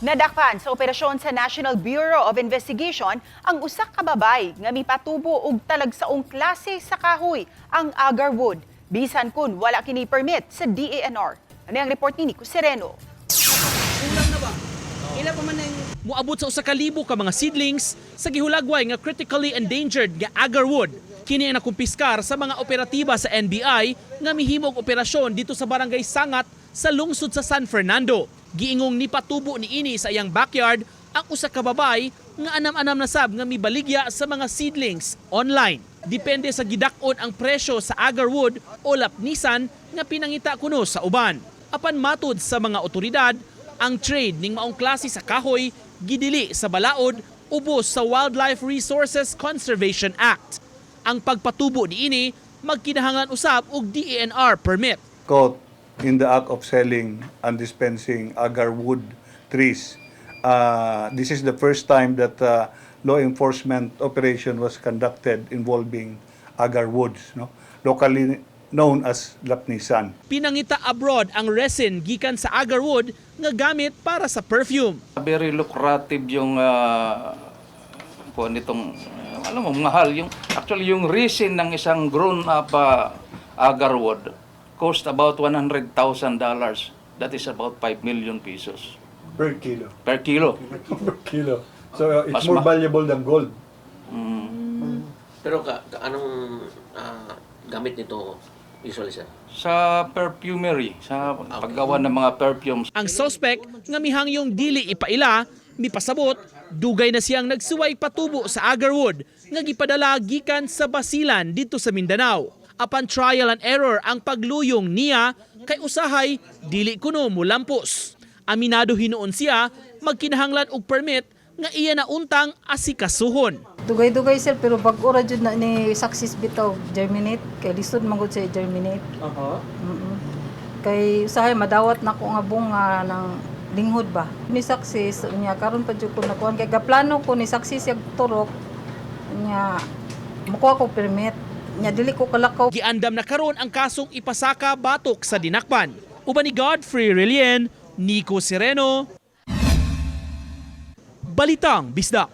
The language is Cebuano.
Nadakpan sa operasyon sa National Bureau of Investigation ang usa ka babay nga mipatubo og talagsaong klase sa kahoy, ang agarwood. Bisan kun wala kini permit sa DENR. Ano ang report ni Nico Sereno? Moabot sa 1,000 ka mga seedlings sa gihulagway nga critically endangered nga agarwood. Kini ang nakumpiskar sa mga operatiba sa NBI nga mihimog operasyon dito sa Barangay Sangat sa lungsod sa San Fernando. Giingong nipatubo ni ini sa iyang backyard ang usa ka babay nga anam-anam na sab nga mibaligya sa mga seedlings online. Depende sa gidak-on ang presyo sa agarwood o lapnisan nga pinangita kuno sa uban. Apan matud sa mga otoridad, ang trade ning maong klase sa kahoy gidili sa balaod ubos sa Wildlife Resources Conservation Act. Ang pagpatubo niini magkinahanglan usab og DENR permit. Caught in the act of selling and dispensing agarwood trees. This is the first time that law enforcement operation was conducted involving agarwoods, no? Locally known as lapnisan. Pinangita abroad ang resin gikan sa agarwood nga gamit para sa perfume. Very lucrative yung po nitong alam mo, mahal yung, actually, yung resin ng isang grown up agarwood cost about $100,000. That is about 5 million pesos. Per kilo. Per kilo. Per kilo. So it's Mas more valuable than gold. Pero anong gamit nito usually, sir? Sa perfumery, sa paggawa ng mga perfumes. Ang suspect nga mihangyong dili ipaila, mipasabot, dugay na siyang nagsuway patubo sa agarwood nga gipadala gikan sa Basilan dito sa Mindanao. Apan trial and error ang pagluyong niya kay usahay dili kuno mulampos. Aminado hinuon siya magkinahanglan og permit nga iya na untang asikasuhon. Dugay-dugay, sir, pero bag-o ra jud na ni success bitaw germinate kay lisod man gud siya germinate. Kay usahay madawat na ko nga bunga ng linghod ba. Ni success niya karon pa jud ko nakuan kay gaplano ko ni success yag turok niya mukuha ko permit niya dili ko kalakaw. Giandam na karon ang kasong ipasaka batok sa dinakpan. Uban ni Godfrey Relien, Nico Sereno, Balitang Bisdak.